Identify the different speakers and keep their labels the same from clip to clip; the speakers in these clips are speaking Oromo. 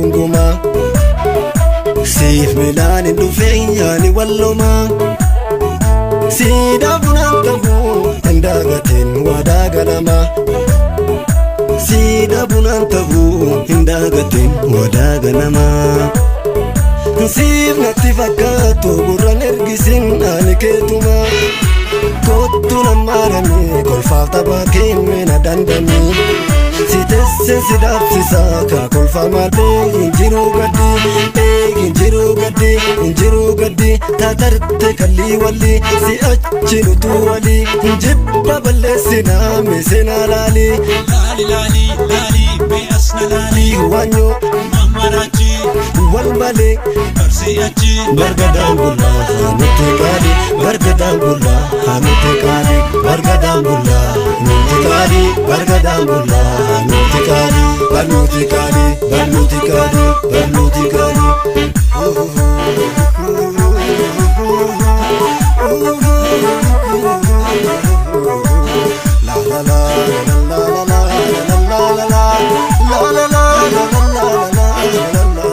Speaker 1: gungumaa. Siif milaan hin dhufeen yaani wallomaa. Siidaa bunaan ta'uu hin dagatin waadaa ganamaa. Siidaa bunaan ta'uu hin dagatin waadaa ganamaa. Siif natti fakkaatu gurraan ergisin ani keetumaa. Kottu nammaarame kolfaaf taphaa kenne na dandamii. Si teesse si dhaabsisa ka kolfa malee hin jiru gaddi. Hin jiru gaddi hin jiru gaddi taatarte kallii walli si achi nutuu walii jibba balleessinaa miseenaa laalii.
Speaker 2: Laali laali laali mee as na laali.
Speaker 1: Waanyoo
Speaker 2: Mamaraachi
Speaker 1: wal malee.
Speaker 2: Barsii achi.
Speaker 1: Bargadaan bullaa nuti qaali bargadaan bullaa nuti qaali bargadaan bullaa nuti qaali bargadaan bullaa nuti qaali barnuti qaali barnuti qaali barnuti qaali. La la la la la la la la la la la la la la la la la.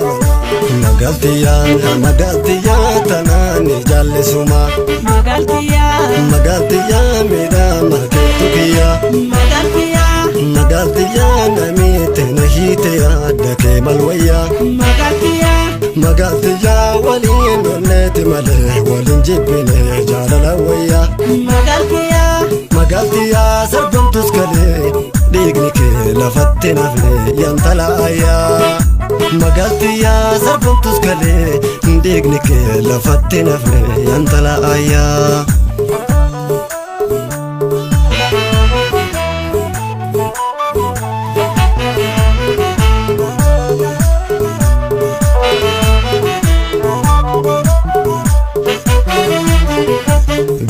Speaker 1: Magaaltiyyaa magaaltiyyaa tanaan jaallisuma.
Speaker 3: Magaaltiyyaa.
Speaker 1: Magaaltiyyaa miidhama keetu kiyya.
Speaker 3: Magaaltiyyaa.
Speaker 1: Magaaltiyyaa namiite na hiite yaadda kee mal wayyaa.
Speaker 3: Magaaltiyyaa.
Speaker 1: Magaaltiyyaa waliin onneeti malee waliin jibbine jaalala wayyaa.
Speaker 3: Magaaltiyyaa.
Speaker 1: Magaaltiyyaa sarbamtus galee dhiigni kee lafatti nafne yantala ayyaa. Magaaltiyyaa sarbamtus galee dhiigni kee lafatti nafne yantala ayyaa.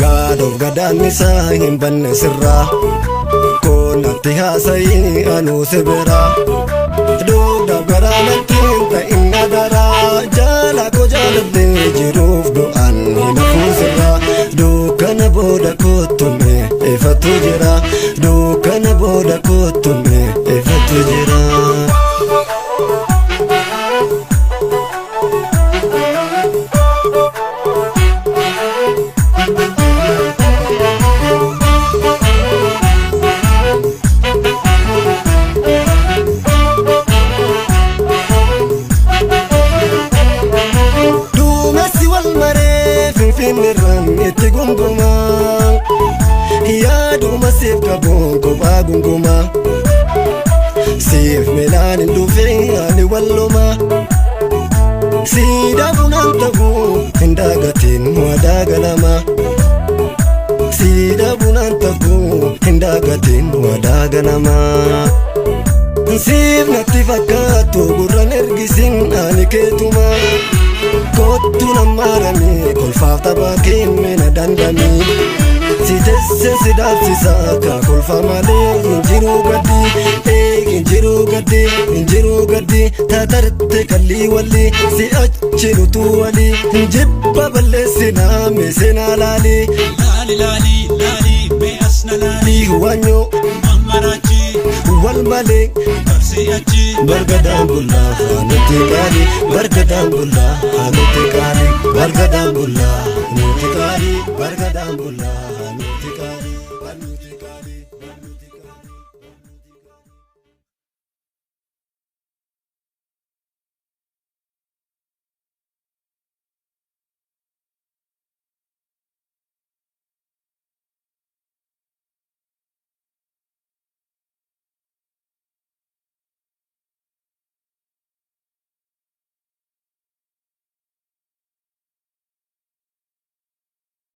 Speaker 1: Gaadoof gadaan isaa hin banne sirraa. Koonatti haasa'ii anuu si biraa. Duudhaaf garaa natti hin ta'in nagaraa. Jaala koo jaalallee jiruuf du'aan hin hafuu sirraa. Dukkana booda kottume ifatu jira. Dukkana booda kottume ifatu jira. Duumessi wal maree finfinneerraan itti gungumaa. Yaaduma siif qabuun kophaa gungumaa. Siif milaan hin dhufee ani wallumaa. Siidaa bunaan ta'uu hin dagatin waadaa galamaa. Siidaa bunaan ta'uu hin dagatin waadaa ganamaa. Siif natti fakkaatu gurraan ergisin ani keetumaa. Kottu nammaarame kolfaaf taphaa kenne na dandamii. Si teesse si dhaabsisa ka kolfa malee hin jiru gaddi. Hin jiru gaddi hin jiru gaddi taatarte kallii walli si achi nutuu walii jibba balleessinaa miseenaa laalii.
Speaker 2: Laali laali laali mee as na laali.
Speaker 1: Waanyoo
Speaker 2: Mamaraachi
Speaker 1: wal malee.
Speaker 2: Barsii achi.
Speaker 1: Bargadaan bullaa nuti qaali bargadaan bullaa